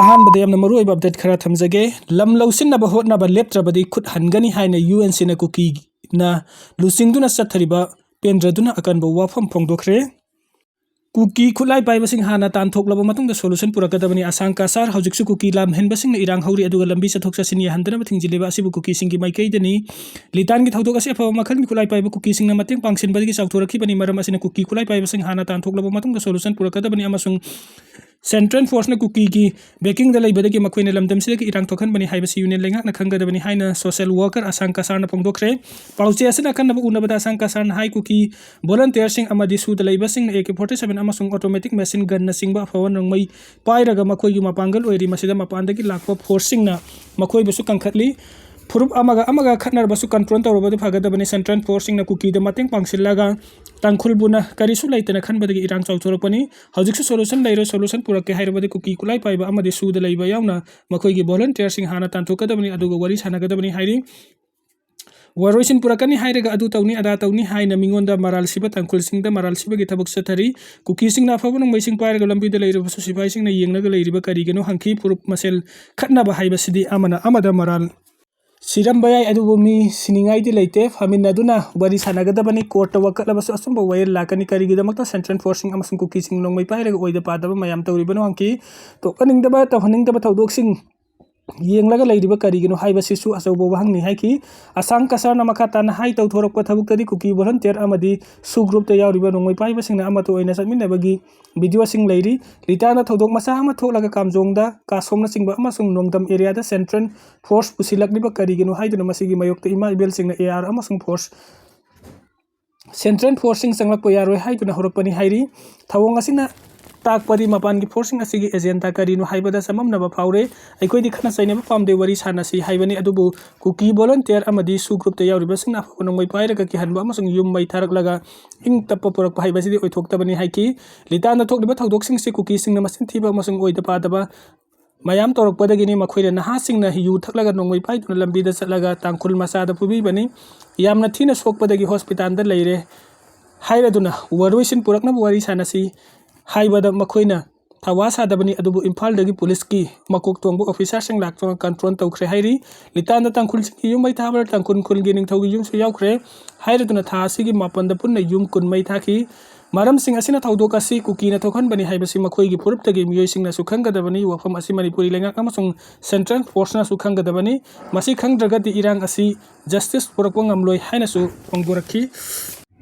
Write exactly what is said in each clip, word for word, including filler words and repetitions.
ꯑꯍꯥꯟꯕꯗ ꯌꯥꯝꯅ ꯃꯔꯨꯑꯣꯏꯕ ꯑꯞꯗꯦꯠ ꯈꯔ ꯊꯝꯖꯒꯦ꯫ ꯂꯝ ꯂꯧꯁꯤꯟꯅꯕ ꯍꯣꯠꯅꯕ ꯂꯦꯞꯇ꯭ꯔꯕꯗꯤ ꯈꯨꯠ ꯍꯟꯒꯅꯤ ꯍꯥꯏꯅ ꯌꯨ ꯑꯦꯟ ꯁꯤꯅ ꯀꯨꯀꯤꯅ ꯂꯨꯆꯤꯡꯗꯨꯅ ꯆꯠꯊꯔꯤꯕ ꯄꯦꯟꯗ꯭ꯔꯗꯨꯅ ꯑꯀꯟꯕ ꯋꯥꯐꯝ ꯐꯣꯡꯗꯣꯛꯈ꯭ꯔꯦ꯫ ꯀꯨꯀꯤ ꯈꯨꯠꯂꯥꯏ ꯄꯥꯏꯕꯁꯤꯡ ꯍꯥꯟꯅ ꯇꯥꯟꯊꯣꯛꯂꯕ ꯃꯇꯨꯡꯗ ꯁꯣꯂꯨꯁꯟ ꯄꯨꯔꯛꯀꯗꯕꯅꯤ꯫ ꯑꯁꯥꯡ ꯀꯁꯥꯔ ꯍꯧꯖꯤꯛꯁꯨ ꯀꯨꯀꯤ ꯂꯝꯍꯦꯟꯕꯁꯤꯡꯅ ꯏꯔꯥꯡ ꯍꯧꯔꯤ, ꯑꯗꯨꯒ ꯂꯝꯕꯤ ꯆꯠꯊꯣꯛ ꯆꯠꯁꯤꯟ ꯌꯥꯍꯟꯗꯅꯕ ꯊꯤꯡꯖꯤꯜꯂꯤꯕ ꯑꯁꯤꯕꯨ ꯀꯨꯀꯤꯁꯤꯡꯒꯤ ꯃꯥꯏꯀꯩꯗꯅꯤ꯫ ꯂꯤꯇꯥꯟꯒꯤ ꯊꯧꯗꯣꯛ ꯑꯁꯤ ꯑꯐꯕ ꯃꯈꯜꯒꯤ ꯈꯨꯠꯂꯥꯏ ꯄꯥꯏꯕ ꯀꯨꯀꯤꯁꯤꯡꯅ ꯃꯇꯦꯡ ꯄꯥꯡꯁꯤꯟꯕꯗꯒꯤ ꯆꯥꯎꯊꯣꯔꯛꯈꯤꯕꯅꯤ꯫ ꯃꯔꯝ ꯑꯁꯤꯅ ꯀꯨꯀꯤ ꯈꯨꯠꯂꯥꯏ ꯄꯥꯏꯕꯁꯤꯡ ꯍꯥꯟꯅ ꯇꯥꯟꯊꯣꯛꯂꯕ ꯃꯇꯨꯡꯗ ꯁꯣꯂꯨꯁꯟ ꯄꯨꯔꯛꯀꯗꯕꯅꯤ ꯑꯃꯁꯨꯡ ꯁꯦꯟꯇ꯭ꯔꯦꯜ ꯐꯣꯔꯁꯅ ꯀꯨꯀꯤꯒꯤ ꯕꯦꯀꯤꯡꯗ ꯂꯩꯕꯗꯒꯤ ꯃꯈꯣꯏꯅ ꯂꯝꯗꯝꯁꯤꯗꯒꯤ ꯏꯔꯥꯡ ꯊꯣꯛꯍꯟꯕꯅꯤ ꯍꯥꯏꯕꯁꯤ ꯌꯨꯅꯤꯌꯟ ꯂꯩꯉꯥꯛꯅ ꯈꯪꯒꯗꯕꯅꯤ ꯍꯥꯏꯅ ꯁꯣꯁꯦꯜ ꯋꯥꯔꯀꯔ ꯑꯁꯥꯡ ꯀꯁꯥꯔꯅ ꯐꯣꯡꯗꯣꯛꯈ꯭ꯔꯦ꯫ ꯄꯥꯎꯆꯦ ꯑꯁꯤꯅ ꯑꯈꯟꯅꯕ ꯎꯅꯕꯗ ꯑꯁꯥꯡ ꯀꯁꯥꯔꯅ ꯍꯥꯏ, ꯀꯨꯀꯤ ꯚꯣꯂꯟꯇꯤꯌꯔꯁꯤꯡ ꯑꯃꯗꯤ ꯁꯨꯗ ꯂꯩꯕꯁꯤꯡꯅ ꯑꯦ ꯀꯦ ꯐꯣꯔꯇꯤ ꯁꯚꯦꯟ ꯑꯃꯁꯨꯡ ꯑꯣꯇꯣꯃꯦꯇꯤꯛ ꯃꯦꯁꯤꯟ ꯒꯟꯅꯆꯤꯡꯕ ꯑꯐꯕ ꯅꯣꯡꯃꯩ ꯄꯥꯏꯔꯒ ꯃꯈꯣꯏꯒꯤ ꯃꯄꯥꯡꯒꯜ ꯑꯣꯏꯔꯤ꯫ ꯃꯁꯤꯗ ꯃꯄꯥꯟꯗꯒꯤ ꯂꯥꯛꯄ ꯐꯣꯔꯁꯁꯤꯡꯅ ꯃꯈꯣꯏꯕꯨꯁꯨ ꯀꯟꯈꯠꯂꯤ꯫ ꯐꯨꯔꯨꯞ ꯑꯃꯒ ꯑꯃꯒ ꯈꯠꯅꯔꯕꯁꯨ ꯀꯟꯇ꯭ꯔꯣꯜ ꯇꯧꯔꯕꯗꯤ ꯐꯒꯗꯕꯅꯤ꯫ ꯁꯦꯟꯇ꯭ꯔꯦꯜ ꯐꯣꯔꯁꯁꯤꯡꯅ ꯀꯨꯀꯤꯗ ꯃꯇꯦꯡ ꯄꯥꯡꯁꯤꯜꯂꯒ ꯇꯥꯡꯈꯨꯜꯕꯨꯅ ꯀꯔꯤꯁꯨ ꯂꯩꯇꯅ ꯈꯟꯕꯗꯒꯤ ꯏꯔꯥꯡ ꯆꯥꯎꯊꯣꯔꯛꯄꯅꯤ꯫ ꯍꯧꯖꯤꯛꯁꯨ ꯁꯣꯂꯨꯁꯟ ꯂꯩꯔꯣꯏ꯫ ꯁꯣꯂꯨꯁꯟ ꯄꯨꯔꯛꯀꯦ ꯍꯥꯏꯔꯕꯗꯤ ꯀꯨꯀꯤ ꯈꯨꯠꯂꯥꯏ ꯄꯥꯏꯕ ꯑꯃꯗꯤ ꯁꯨꯗ ꯂꯩꯕ ꯌꯥꯎꯅ ꯃꯈꯣꯏꯒꯤ ꯚꯣꯂꯟꯇꯤꯌꯔꯁꯤꯡ ꯍꯥꯟꯅ ꯇꯥꯟꯊꯣꯛꯀꯗꯕꯅꯤ, ꯑꯗꯨꯒ ꯋꯥꯔꯤ ꯁꯥꯟꯅꯒꯗꯕꯅꯤ ꯍꯥꯏꯔꯤ꯫ ꯋꯥꯔꯣꯏꯁꯤꯟ ꯄꯨꯔꯛꯀꯅꯤ ꯍꯥꯏꯔꯒ ꯑꯗꯨ ꯇꯧꯅꯤ ꯑꯗꯥ ꯇꯧꯅꯤ ꯍꯥꯏꯅ ꯃꯤꯉꯣꯟꯗ ꯃꯔꯥꯜ ꯁꯤꯕ, ꯇꯥꯡꯈꯨꯜꯁꯤꯡꯗ ꯃꯔꯥꯜ ꯁꯤꯕꯒꯤ ꯊꯕꯛ ꯆꯠꯊꯔꯤ꯫ ꯀꯨꯀꯤꯁꯤꯡꯅ ꯑꯐꯕ ꯅꯣꯡꯃꯩꯁꯤꯡ ꯄꯥꯏꯔꯒ ꯂꯝꯕꯤꯗ ꯂꯩꯔꯕꯁꯨ ꯁꯤꯐꯥꯏꯁꯤꯡꯅ ꯌꯦꯡꯂꯒ ꯂꯩꯔꯤꯕ ꯀꯔꯤꯒꯤꯅꯣ ꯍꯪꯈꯤ꯫ ꯐꯨꯔꯨꯞ ꯃꯁꯦꯜ ꯈꯠꯅꯕ ꯍꯥꯏꯕꯁꯤꯗꯤ ꯑꯃꯅ ꯑꯃꯗ ꯃꯔꯥꯜ ꯁꯤꯔꯝꯕ ꯌꯥꯏ, ꯑꯗꯨꯕꯨ ꯃꯤ ꯁꯤꯅꯤꯡꯉꯥꯏꯗꯤ ꯂꯩꯇꯦ꯫ ꯐꯝꯃꯤꯟꯅꯗꯨꯅ ꯋꯥꯔꯤ ꯁꯥꯟꯅꯒꯗꯕꯅꯤ꯫ ꯀꯣꯔꯠꯇ ꯋꯥꯀꯠꯂꯕꯁꯨ ꯑꯆꯨꯝꯕ ꯋꯥꯌꯦꯜ ꯂꯥꯛꯀꯅꯤ꯫ ꯀꯔꯤꯒꯤꯗꯃꯛꯇ ꯁꯦꯟꯇ꯭ꯔꯦꯜ ꯐꯣꯔꯁꯁꯤꯡ ꯑꯃꯁꯨꯡ ꯀꯨꯀꯤꯁꯤꯡ ꯅꯣꯡꯃꯩ ꯄꯥꯏꯔꯒ ꯑꯣꯏꯗ ꯄꯥꯗꯕ ꯃꯌꯥꯝ ꯇꯧꯔꯤꯕꯅꯣ ꯍꯪꯈꯤ꯫ ꯇꯣꯛꯍꯟꯅꯤꯡꯗꯕ, ꯇꯧꯍꯟꯅꯤꯡꯗꯕ ꯊꯧꯗꯣꯛꯁꯤꯡ ꯌꯦꯡꯂꯒ ꯂꯩꯔꯤꯕ ꯀꯔꯤꯒꯤꯅꯣ ꯍꯥꯏꯕꯁꯤꯁꯨ ꯑꯆꯧꯕ ꯋꯥꯍꯪꯅꯤ ꯍꯥꯏꯈꯤ꯫ ꯑꯁꯥꯡ ꯀꯁꯥꯔꯅ ꯃꯈꯥ ꯇꯥꯅ ꯍꯥꯏ, ꯇꯧꯊꯣꯔꯛꯄ ꯊꯕꯛꯇꯗꯤ ꯀꯨꯀꯤ ꯚꯣꯂꯟꯇꯤꯌꯔ ꯑꯃꯗꯤ ꯁꯨ ꯒ꯭ꯔꯨꯞꯇ ꯌꯥꯎꯔꯤꯕ ꯅꯣꯡꯃꯩ ꯄꯥꯏꯕꯁꯤꯡꯅ ꯑꯃꯠꯇ ꯑꯣꯏꯅ ꯆꯠꯃꯤꯟꯅꯕꯒꯤ ꯚꯤꯗꯤꯑꯣꯁꯤꯡ ꯂꯩꯔꯤ꯫ ꯂꯤꯇꯥꯟꯗ ꯊꯧꯗꯣꯛ ꯃꯆꯥ ꯑꯃ ꯊꯣꯛꯂꯒ ꯀꯥꯝꯖꯣꯡꯗ, ꯀꯥꯁꯣꯝꯅꯆꯤꯡꯕ ꯑꯃꯁꯨꯡ ꯅꯣꯡꯗꯝ ꯑꯦꯔꯤꯌꯥꯗ ꯁꯦꯟꯇ꯭ꯔꯦꯜ ꯐꯣꯔꯁ ꯄꯨꯁꯤꯜꯂꯛꯂꯤꯕ ꯀꯔꯤꯒꯤꯅꯣ ꯍꯥꯏꯗꯨꯅ ꯃꯁꯤꯒꯤ ꯃꯥꯌꯣꯛꯇ ꯏꯃꯥ ꯏꯕꯦꯜꯁꯤꯡꯅ ꯑꯦ ꯑꯥꯔ ꯑꯃꯁꯨꯡ ꯐꯣꯔꯁ, ꯁꯦꯟꯇ꯭ꯔꯦꯜ ꯐꯣꯔꯁꯁꯤꯡ ꯆꯪꯂꯛꯄ ꯌꯥꯔꯣꯏ ꯍꯥꯏꯗꯨꯅ ꯍꯧꯔꯛꯄꯅꯤ ꯍꯥꯏꯔꯤ꯫ ꯊꯧꯑꯣꯡ ꯑꯁꯤꯅ ꯇꯥꯛꯄꯗꯤ ꯃꯄꯥꯟꯒꯤ ꯐꯣꯔꯁꯁꯤꯡ ꯑꯁꯤꯒꯤ ꯑꯦꯖꯦꯟꯗꯥ ꯀꯔꯤꯅꯣ ꯍꯥꯏꯕꯗ ꯆꯃꯝꯅꯕ ꯐꯥꯎꯔꯦ꯫ ꯑꯩꯈꯣꯏꯗꯤ ꯈꯠꯅ ꯆꯩꯅꯕ ꯄꯥꯝꯗꯦ, ꯋꯥꯔꯤ ꯁꯥꯟꯅꯁꯤ ꯍꯥꯏꯕꯅꯤ, ꯑꯗꯨꯕꯨ ꯀꯨꯀꯤ ꯚꯣꯂꯟꯇꯤꯌꯔ ꯑꯃꯗꯤ ꯁꯨ ꯒ꯭ꯔꯨꯞꯇ ꯌꯥꯎꯔꯤꯕꯁꯤꯡꯅ ꯑꯐꯕ ꯅꯣꯡꯃꯩ ꯄꯥꯏꯔꯒ ꯀꯤꯍꯟꯕ ꯑꯃꯁꯨꯡ ꯌꯨꯝ ꯃꯩ ꯊꯥꯔꯛꯂꯒ ꯏꯪ ꯇꯞꯄ ꯄꯨꯔꯛꯄ ꯍꯥꯏꯕꯁꯤꯗꯤ ꯑꯣꯏꯊꯣꯛꯇꯕꯅꯤ ꯍꯥꯏꯈꯤ꯫ ꯂꯤꯇꯥꯟꯗ ꯊꯣꯛꯂꯤꯕ ꯊꯧꯗꯣꯛꯁꯤꯡꯁꯤ ꯀꯨꯀꯤꯁꯤꯡꯅ ꯃꯆꯤꯟ ꯊꯤꯕ ꯑꯃꯁꯨꯡ ꯑꯣꯏꯗ ꯄꯥꯗꯕ ꯃꯌꯥꯝ ꯇꯧꯔꯛꯄꯗꯒꯤꯅꯤ꯫ ꯃꯈꯣꯏꯅ ꯅꯍꯥꯁꯤꯡꯅ ꯌꯨ ꯊꯛꯂꯒ ꯅꯣꯡꯃꯩ ꯄꯥꯏꯗꯨꯅ ꯂꯝꯕꯤꯗ ꯆꯠꯂꯒ ꯇꯥꯡꯈꯨꯜ ꯃꯆꯥꯗ ꯐꯨꯕꯤꯕꯅꯤ꯫ ꯌꯥꯝꯅ ꯊꯤꯅ ꯁꯣꯛꯄꯗꯒꯤ ꯍꯣꯁꯄꯤꯇꯥꯜꯗ ꯂꯩꯔꯦ ꯍꯥꯏꯔꯗꯨꯅ ꯋꯥꯔꯣꯏꯁꯤꯟ ꯄꯨꯔꯛꯅꯕ ꯋꯥꯔꯤ ꯁꯥꯟꯅꯁꯤ ꯍꯥꯏꯕꯗ ꯃꯈꯣꯏꯅ ꯊꯧꯋꯥ ꯁꯥꯗꯕꯅꯤ, ꯑꯗꯨꯕꯨ ꯏꯝꯐꯥꯜꯗꯒꯤ ꯄꯨꯂꯤꯁꯀꯤ ꯃꯀꯣꯛ ꯊꯣꯡꯕ ꯑꯣꯐꯤꯁꯥꯔꯁꯤꯡ ꯂꯥꯛꯇꯨꯅ ꯀꯟꯇ꯭ꯔꯣꯜ ꯇꯧꯈ꯭ꯔꯦ ꯍꯥꯏꯔꯤ꯫ ꯂꯤꯇꯥꯟꯗ ꯇꯥꯡꯈꯨꯜꯁꯤꯡꯒꯤ ꯌꯨꯝ ꯃꯩ ꯊꯥꯕꯗ ꯇꯥꯡꯈꯨꯜ ꯈꯨꯜꯒꯤ ꯅꯤꯡꯊꯧꯒꯤ ꯌꯨꯝꯁꯨ ꯌꯥꯎꯈ꯭ꯔꯦ ꯍꯥꯏꯔꯗꯨꯅ ꯊꯥ ꯑꯁꯤꯒꯤ ꯃꯥꯄꯟꯗ ꯄꯨꯟꯅ ꯌꯨꯝ ꯀꯨꯟ ꯃꯩ ꯊꯥꯈꯤ꯫ ꯃꯔꯝꯁꯤꯡ ꯑꯁꯤꯅ ꯊꯧꯗꯣꯛ ꯑꯁꯤ ꯀꯨꯀꯤꯅ ꯊꯣꯛꯍꯟꯕꯅꯤ ꯍꯥꯏꯕꯁꯤ ꯃꯈꯣꯏꯒꯤ ꯐꯨꯔꯨꯞꯇꯒꯤ ꯃꯤꯑꯣꯏꯁꯤꯡꯅꯁꯨ ꯈꯪꯒꯗꯕꯅꯤ꯫ ꯋꯥꯐꯝ ꯑꯁꯤ ꯃꯅꯤꯄꯨꯔꯤ ꯂꯩꯉꯥꯛ ꯑꯃꯁꯨꯡ ꯁꯦꯟꯇ꯭ꯔꯦꯜ ꯐꯣꯔꯁꯅꯁꯨ ꯈꯪꯒꯗꯕꯅꯤ꯫ ꯃꯁꯤ ꯈꯪꯗ꯭ꯔꯒꯗꯤ ꯏꯔꯥꯡ ꯑꯁꯤ ꯖꯁꯇꯤꯁ ꯄꯨꯔꯛꯄ ꯉꯝꯂꯣꯏ ꯍꯥꯏꯅꯁꯨ ꯐꯣꯡꯗꯣꯔꯛꯈꯤ꯫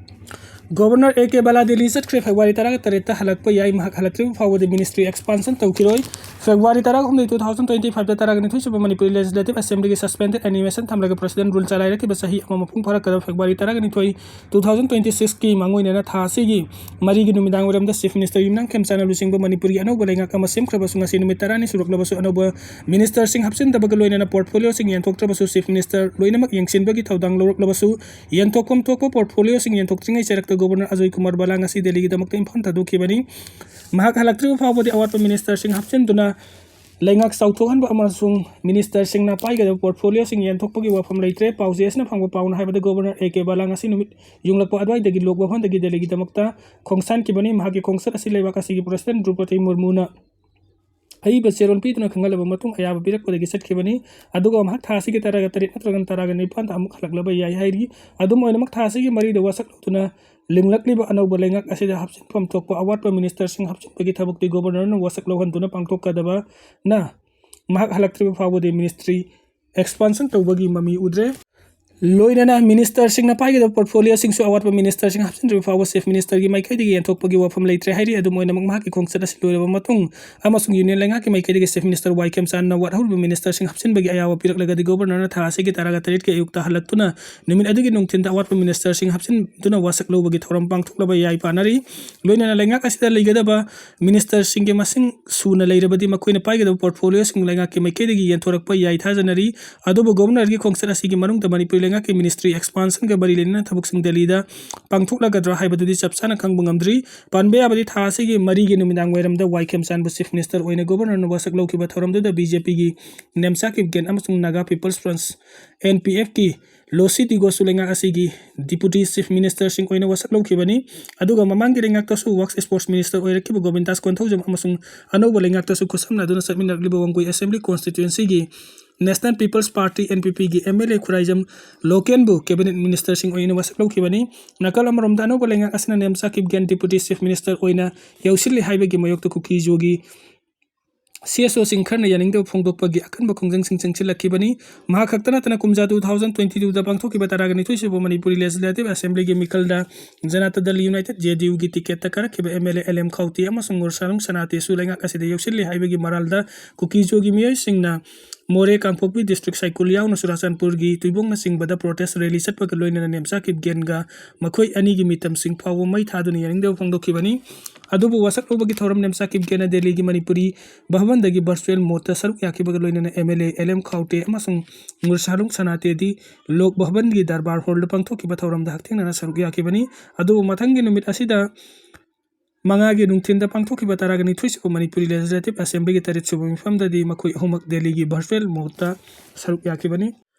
ꯒꯣꯚꯔꯅꯔ ꯑꯦ ꯀꯦ ꯕꯂꯥ ꯗꯦꯜꯂꯤ ꯆꯠꯈ꯭ꯔꯦ꯫ ꯐꯦꯕ꯭ꯔꯨꯋꯥꯔꯤ ꯇꯔꯥꯇꯔꯦꯠꯇ ꯍꯜꯂꯛꯄ ꯌꯥꯏ꯫ ꯃꯍꯥꯛ ꯍꯜꯂꯛꯇ꯭ꯔꯤꯕ ꯐꯥꯎꯕꯗꯤ ꯃꯤꯅꯤꯁꯇ꯭ꯔꯤ ꯑꯦꯛꯁꯄꯥꯟꯁꯟ ꯇꯧꯈꯤꯔꯣꯏ꯫ ꯐꯦꯕ꯭ꯔꯨꯋꯥꯔꯤ ꯇꯔꯥꯍꯨꯝꯗꯣꯏ, two thousand twenty fiveꯇ ꯇꯔꯥꯒ ꯅꯤꯊꯣꯏ ꯁꯨꯕ ꯃꯅꯤꯄꯨꯔꯤ ꯂꯦꯖꯤꯁꯂꯦꯇꯤꯚ ꯑꯦꯁꯦꯝꯕ꯭ꯂꯤꯒꯤ ꯁꯁꯄꯦꯟꯗꯦꯗ ꯑꯦꯅꯤꯃꯦꯁꯟ ꯊꯝꯂꯒ ꯄ꯭ꯔꯁꯤꯗꯦꯟ ꯔꯨꯜ ꯆꯂꯥꯏꯔꯛꯈꯤꯕ ꯆꯍꯤ ꯑꯃ ꯃꯄꯨꯡ ꯐꯥꯔꯛꯀꯗꯕ ꯐꯦꯕ꯭ꯔꯨꯋꯥꯔꯤ ꯇꯔꯥꯒ ꯅꯤꯊꯣꯏ, two thousand twenty sixꯀꯤ ꯃꯥꯡꯑꯣꯏꯅꯅ ꯊꯥ ꯑꯁꯤꯒꯤ ꯃꯔꯤꯒꯤ ꯅꯨꯃꯤꯗꯥꯡ ꯋꯥꯏꯔꯝꯗ ꯆꯤꯐ ꯃꯤꯅꯤꯁꯇꯔ ꯌꯨꯝꯅꯥꯝ ꯈꯦꯝꯆꯥꯟꯅ ꯂꯨꯆꯤꯡꯕ ꯃꯅꯤꯄꯨꯔꯒꯤ ꯑꯅꯧꯕ ꯂꯩꯉꯥꯛ ꯑꯃ ꯁꯦꯝꯈ꯭ꯔꯕꯁꯨ ꯉꯁꯤ ꯅꯨꯃꯤꯠ ꯇꯔꯥꯅꯤ ꯁꯨꯔꯛꯂꯕꯁꯨ ꯑꯅꯧꯕ ꯃꯤꯅꯤꯁꯇꯔꯁꯤꯡ ꯍꯥꯞꯆꯤꯟꯗꯕꯒ ꯂꯣꯏꯅꯅ ꯄꯣꯔꯠꯐꯣꯂꯤꯑꯣꯁꯤꯡ ꯌꯦꯟꯊꯣꯛꯇ꯭ꯔꯕꯁꯨ ꯆꯤꯐ ꯃꯤꯅꯤꯁꯇꯔ ꯂꯣꯏꯅꯃꯛ ꯌꯦꯡꯁꯤꯟꯕꯒꯤ ꯊꯧꯗꯥꯡ ꯂꯧꯔꯛꯂꯕꯁꯨ ꯌꯦꯟꯊꯣꯛꯐꯝ ꯊꯣꯛꯄ ꯄꯣꯔꯠꯐꯣꯂꯤꯑꯣꯁꯤꯡ ꯌꯦꯟꯊꯣꯛꯇ꯭ꯔꯤꯉꯩ ꯆꯩꯔꯛꯇ ꯒꯣꯚꯔꯅꯔ ꯑꯖꯣꯏ ꯀꯨꯃꯥꯔ ꯕꯂꯥ ꯉꯁꯤ ꯗꯦꯜꯂꯤꯒꯤꯗꯃꯛꯇ ꯏꯝꯐꯥꯜ ꯊꯥꯗꯣꯛꯈꯤꯕꯅꯤ꯫ ꯃꯍꯥꯛ ꯍꯜꯂꯛꯇ꯭ꯔꯤꯕ ꯐꯥꯎꯕꯗꯤ ꯑꯋꯥꯠꯄ ꯃꯤꯅꯤꯁꯇꯔꯁꯤꯡ ꯍꯥꯞꯆꯤꯟꯗꯨꯅ ꯂꯩꯉꯥꯛ ꯆꯥꯎꯊꯣꯛꯍꯟꯕ ꯑꯃꯁꯨꯡ ꯃꯤꯅꯤꯁꯇꯔꯁꯤꯡꯅ ꯄꯥꯏꯒꯗꯕ ꯄꯣꯔꯠꯐꯣꯂꯤꯑꯣꯁꯤꯡ ꯌꯦꯟꯊꯣꯛꯄꯒꯤ ꯋꯥꯐꯝ ꯂꯩꯇ꯭ꯔꯦ꯫ ꯄꯥꯎꯖꯦ ꯑꯁꯤꯅ ꯐꯪꯕ ꯄꯥꯎꯅ ꯍꯥꯏꯕꯗ ꯒꯣꯚꯔꯅꯔ ꯑꯦ ꯀꯦ ꯕꯂꯥ ꯉꯁꯤ ꯅꯨꯃꯤꯠ ꯌꯨꯡꯂꯛꯄ ꯑꯗꯨꯋꯥꯏꯗꯒꯤ ꯂꯣꯛ ꯚꯕꯟꯗꯒꯤ ꯗꯦꯜꯂꯤꯒꯤꯗꯃꯛꯇ ꯈꯣꯡꯁꯥꯟꯈꯤꯕꯅꯤ꯫ ꯃꯍꯥꯛꯀꯤ ꯈꯣꯡꯆꯠ ꯑꯁꯤ ꯂꯩꯕꯥꯛ ꯑꯁꯤꯒꯤ ꯄ꯭ꯔꯁꯤꯗꯦꯟ ꯗ꯭ꯔꯧꯄꯗꯤ ꯃꯨꯔꯃꯨꯅ ꯑꯏꯕ ꯆꯦꯔꯣꯜ ꯄꯤꯗꯨꯅ ꯈꯪꯍꯜꯂꯕ ꯃꯇꯨꯡ ꯑꯌꯥꯕ ꯄꯤꯔꯛꯄꯗꯒꯤ ꯆꯠꯈꯤꯕꯅꯤ꯫ ꯑꯗꯨꯒ ꯃꯍꯥꯛ ꯊꯥ ꯑꯁꯤꯒꯤ ꯇꯔꯥꯒ ꯇꯔꯦꯠ ꯅꯠꯇ꯭ꯔꯒꯅ ꯇꯔꯥꯒ ꯅꯤꯄꯥꯟꯗ ꯑꯃꯨꯛ ꯍꯜꯂꯛꯂꯕ ꯌꯥꯏ ꯍꯥꯏꯔꯤ꯫ ꯑꯗꯨꯝ ꯑꯣꯏꯅꯃꯛ ꯊꯥ ꯑꯁꯤꯒꯤ ꯃꯔꯤꯗ ꯋꯥꯁꯛ ꯂꯧꯗꯨꯅ ꯂꯤꯡꯂꯛꯂꯤꯕ ꯑꯅꯧꯕ ꯂꯩꯉꯥꯛ ꯑꯁꯤꯗ ꯍꯥꯞꯆꯤꯟꯐꯝ ꯊꯣꯛꯄ ꯑꯋꯥꯠꯄ ꯃꯤꯅꯤꯁꯇꯔꯁꯤꯡ ꯍꯥꯞꯆꯤꯟꯕꯒꯤ ꯊꯕꯛꯇꯤ ꯒꯣꯚꯔꯅꯔꯅ ꯋꯥꯁꯛ ꯂꯧꯍꯟꯗꯨꯅ ꯄꯥꯡꯊꯣꯛꯀꯗꯕꯅ ꯃꯍꯥꯛ ꯍꯜꯂꯛꯇ꯭ꯔꯤꯕ ꯐꯥꯎꯕꯗꯤ ꯃꯤꯅꯤꯁꯇ꯭ꯔꯤ ꯑꯦꯛꯁꯄꯥꯟꯁꯟ ꯇꯧꯕꯒꯤ ꯃꯃꯤ ꯎꯗ꯭ꯔꯦ꯫ ꯂꯣꯏꯅꯅ ꯃꯤꯅꯤꯁꯇꯔꯁꯤꯡꯅ ꯄꯥꯏꯒꯗꯕ ꯄꯣꯔꯠꯐꯣꯂꯤꯑꯣꯁꯤꯡꯁꯨ ꯑꯋꯥꯠꯄ ꯃꯤꯅꯤꯁꯇꯔꯁꯤꯡ ꯍꯥꯞꯆꯤꯟꯗ꯭ꯔꯤꯕ ꯐꯥꯎꯕ ꯆꯤꯐ ꯃꯤꯅꯤꯁꯇꯔꯒꯤ ꯃꯥꯏꯀꯩꯗꯒꯤ ꯌꯦꯟꯊꯣꯛꯄꯒꯤ ꯋꯥꯐꯝ ꯂꯩꯇ꯭ꯔꯦ ꯍꯥꯏꯔꯤ꯫ ꯑꯗꯨꯝ ꯑꯣꯏꯅꯃꯛ ꯃꯍꯥꯛꯀꯤ ꯈꯣꯡꯆꯠ ꯑꯁꯤ ꯂꯣꯏꯔꯕ ꯃꯇꯨꯡ ꯑꯃꯁꯨꯡ ꯌꯨꯅꯤꯌꯟ ꯂꯩꯉꯥꯛꯀꯤ ꯃꯥꯏꯀꯩꯗꯒꯤ ꯆꯤꯐ ꯃꯤꯅꯤꯁꯇꯔ ꯋꯥꯏ ꯈꯦꯝꯆꯥꯟꯅ ꯋꯥꯠꯍꯧꯔꯤꯕ ꯃꯤꯅꯤꯁꯇꯔꯁꯤꯡ ꯍꯥꯞꯆꯤꯟꯕꯒꯤ ꯑꯌꯥꯕ ꯄꯤꯔꯛꯂꯒꯗꯤ ꯒꯣꯚꯔꯅꯔꯅ ꯊꯥ ꯑꯁꯤꯒꯤ ꯇꯔꯥꯒ ꯇꯔꯦꯠꯀꯤ ꯑꯌꯨꯛꯇ ꯍꯜꯂꯛꯇꯨꯅ ꯅꯨꯃꯤꯠ ꯑꯗꯨꯒꯤ ꯅꯨꯡꯊꯤꯟꯗ ꯑꯋꯥꯠꯄ ꯃꯤꯅꯤꯁꯇꯔꯁꯤꯡ ꯍꯥꯞꯆꯤꯟꯗꯨꯅ ꯋꯥꯁꯛ ꯂꯧꯕꯒꯤ ꯊꯧꯔꯝ ꯄꯥꯡꯊꯣꯛꯂꯕ ꯌꯥꯏ ꯄꯥꯅꯔꯤ꯫ ꯂꯣꯏꯅꯅ ꯂꯩꯉꯥꯛ ꯑꯁꯤꯗ ꯂꯩꯒꯗꯕ ꯃꯤꯅꯤꯁꯇꯔꯁꯤꯡꯒꯤ ꯃꯁꯤꯡ ꯁꯨꯅ ꯂꯩꯔꯕꯗꯤ ꯃꯈꯣꯏꯅ ꯄꯥꯏꯒꯗꯕ ꯄꯣꯔꯠꯐꯣꯂꯤꯑꯣꯁꯤꯡ ꯂꯩꯉꯥꯛꯀꯤ ꯃꯥꯏꯀꯩꯗꯒꯤ ꯌꯦꯟꯊꯣꯔꯛꯄ ꯌꯥꯏ ꯊꯥꯖꯅꯔꯤ꯫ ꯑꯗꯨꯕꯨ ꯒꯣꯚꯔꯅꯔꯒꯤ ꯈꯣꯡꯆꯠ ꯑꯁꯤꯒꯤ ꯃꯅꯨꯡꯗ ꯃꯅꯤꯄꯨꯔꯤ ꯂꯩꯉꯥꯛꯀꯤ ꯃꯤꯅꯤꯁꯇ꯭ꯔꯤ ꯑꯦꯛꯁꯄꯥꯟꯁꯟꯒ ꯃꯔꯤ ꯂꯩꯅꯅ ꯊꯕꯛꯁꯤꯡ ꯗꯦꯜꯂꯤꯗ ꯄꯥꯡꯊꯣꯛꯂꯒꯗ꯭ꯔꯥ ꯍꯥꯏꯕꯗꯨꯗꯤ ꯆꯞ ꯆꯥꯅ ꯈꯪꯕ ꯉꯝꯗ꯭ꯔꯤ꯫ ꯄꯟꯕ ꯌꯥꯕꯗꯤ ꯊꯥ ꯑꯁꯤꯒꯤ ꯃꯔꯤꯒꯤ ꯅꯨꯃꯤꯗꯥꯡ ꯋꯥꯏꯔꯝꯗ ꯋꯥꯏ ꯈꯦꯝꯆꯥꯟꯕꯨ ꯆꯤꯐ ꯃꯤꯅꯤꯁꯇꯔ ꯑꯣꯏꯅ ꯒꯣꯚꯔꯅꯔꯅ ꯋꯥꯁꯛ ꯂꯧꯈꯤꯕ ꯊꯧꯔꯝꯗꯨꯗ ꯕꯤ ꯖꯦ ꯄꯤꯒꯤ ꯅꯦꯝꯆꯥ ꯀꯤꯞꯒꯦꯟ ꯑꯃꯁꯨꯡ Naga people's front, N P ꯑꯦꯐꯀꯤ ꯂꯣꯁꯤ ꯗꯤꯒꯣꯁꯨ ꯂꯩꯉꯥꯛ ꯑꯁꯤꯒꯤ Deputy Chief Ministerꯁꯤꯡ ꯑꯣꯏꯅ ꯋꯥꯁꯛ ꯂꯧꯈꯤꯕꯅꯤ꯫ ꯑꯗꯨꯒ ꯃꯃꯥꯡꯒꯤ ꯂꯩꯉꯥꯛꯇꯁꯨ Works Sports Minister ꯑꯣꯏꯔꯛꯈꯤꯕ ꯒꯣꯕꯤꯟꯗꯥꯁ ꯀꯣꯟꯊꯧꯖꯝ ꯑꯃꯁꯨꯡ ꯑꯅꯧꯕ ꯂꯩꯉꯥꯛꯇꯁꯨ ꯈꯨꯠꯁꯝꯅꯗꯨꯅ ꯆꯠꯃꯤꯟꯅꯔꯛꯂꯤꯕ Wangoi Assembly Constituencyꯒꯤ National People's Party, NPPꯒꯤ MLA Khuraijam ꯂꯣꯀꯦꯟꯕꯨ Cabinet Ministerꯁꯤꯡ ꯑꯣꯏꯅ ꯋꯥꯁꯛ ꯂꯧꯈꯤꯕꯅꯤ꯫ ꯅꯥꯀꯜ ꯑꯃꯔꯣꯝꯗ, ꯑꯅꯧꯕ ꯂꯩꯉꯥꯛ ꯑꯁꯤꯅ Nemcha Kipgen Deputy Chief Minister ꯑꯣꯏꯅ ꯌꯧꯁꯤꯜꯂꯤ ꯍꯥꯏꯕꯒꯤ ꯃꯥꯌꯣꯛꯇ ꯀꯨꯀꯤ-ꯖꯣꯒꯤ CSOꯁꯤꯡ ꯈꯔꯅ ꯌꯥꯅꯤꯡꯗꯕ ꯐꯣꯡꯗꯣꯛꯄꯒꯤ ꯑꯀꯟꯕ ꯈꯣꯡꯖꯪꯁꯤꯡ ꯆꯪꯁꯤꯜꯂꯛꯈꯤꯕꯅꯤ꯫ ꯃꯍꯥꯛ ꯈꯛꯇ ꯅꯠꯇꯅ, ꯀꯨꯝꯖꯥ two thousand twenty twoꯗ ꯄꯥꯡꯊꯣꯛꯈꯤꯕ ꯇꯔꯥꯒ ꯅꯤꯊꯣꯏ ꯁꯨꯕ ꯃꯅꯤꯄꯨꯔꯤ Legislative Assemblyꯒꯤ ꯃꯤꯈꯜꯗ ꯖꯅꯇꯥ ꯗꯜ United, JDUꯒꯤ ticketꯇ ꯀꯥꯔꯛꯈꯤꯕ MLA LM ꯈꯥꯎꯇꯦ ꯑꯃꯁꯨꯡ ꯉꯨꯔꯁꯥꯂꯨꯡ ꯁꯅꯥꯇꯦꯁꯨ ꯂꯩꯉꯥꯛ ꯑꯁꯤꯗ ꯌꯧꯁꯤꯜꯂꯤ ꯍꯥꯏꯕꯒꯤ ꯃꯔꯥꯜꯗ ꯀꯨꯀꯤ-ꯖꯣꯒꯤ ꯃꯤꯑꯣꯏꯁꯤꯡꯅ ꯃꯣꯔꯦ, ꯀꯥꯡꯄꯣꯛꯄꯤ district ꯁꯥꯏꯀꯨꯜ ꯌꯥꯎꯅ ꯆꯨꯔꯥꯆꯥꯟꯄꯨꯔꯒꯤ ꯇꯨꯏꯕꯣꯡꯅꯆꯤꯡꯕꯗ protest rally ꯆꯠꯄꯒ ꯂꯣꯏꯅꯅ ꯅꯦꯝꯆꯥ ꯀꯤꯞꯒꯦꯟꯒ ꯃꯈꯣꯏ ꯑꯅꯤꯒꯤ ꯃꯤꯇꯝꯁꯤꯡ ꯐꯥꯎꯕ ꯃꯩ ꯊꯥꯗꯨꯅ ꯌꯥꯅꯤꯡꯗꯕ ꯐꯣꯡꯗꯣꯛꯈꯤꯕꯅꯤ꯫ ꯑꯗꯨꯕꯨ ꯋꯥꯁꯛ ꯂꯧꯕꯒꯤ ꯊꯧꯔꯝ ꯅꯦꯝꯆꯥ ꯀꯤꯞꯒꯦꯟꯅ ꯗꯦꯜꯂꯤꯒꯤ ꯃꯅꯤꯄꯨꯔꯤ ꯚꯕꯟꯗꯒꯤ virtual modeꯇ ꯁꯔꯨꯛ ꯌꯥꯈꯤꯕꯒ ꯂꯣꯏꯅꯅ MLA LM ꯈꯥꯎꯇꯦ ꯑꯃꯁꯨꯡ ꯉꯨꯔꯁꯥꯂꯨꯡ ꯁꯅꯥꯇꯦꯗꯤ ꯂꯣꯛ ꯚꯕꯟꯒꯤ ꯗꯔꯕꯥꯔ ꯍꯣꯜꯗ ꯄꯥꯡꯊꯣꯛꯈꯤꯕ ꯊꯧꯔꯝꯗ ꯍꯛꯊꯦꯡꯅꯅ ꯁꯔꯨꯛ ꯌꯥꯈꯤꯕꯅꯤ꯫ ꯑꯗꯨꯕꯨ ꯃꯊꯪꯒꯤ ꯅꯨꯃꯤꯠ ꯑꯁꯤꯗ ꯃꯉꯥꯒꯤ ꯅꯨꯡꯊꯤꯟꯗ ꯄꯥꯡꯊꯣꯛꯈꯤꯕ ꯇꯔꯥꯒ ꯅꯤꯊꯣꯏ ꯁꯨꯕ ꯃꯅꯤꯄꯨꯔꯤ Legislative Assemblyꯒꯤ ꯇꯔꯦꯠ ꯁꯨꯕ ꯃꯤꯐꯝꯗꯗꯤ ꯃꯈꯣꯏ ꯑꯍꯨꯝꯃꯛ ꯗꯦꯜꯂꯤꯒꯤ virtual modeꯇ ꯁꯔꯨꯛ ꯌꯥꯈꯤꯕꯅꯤ꯫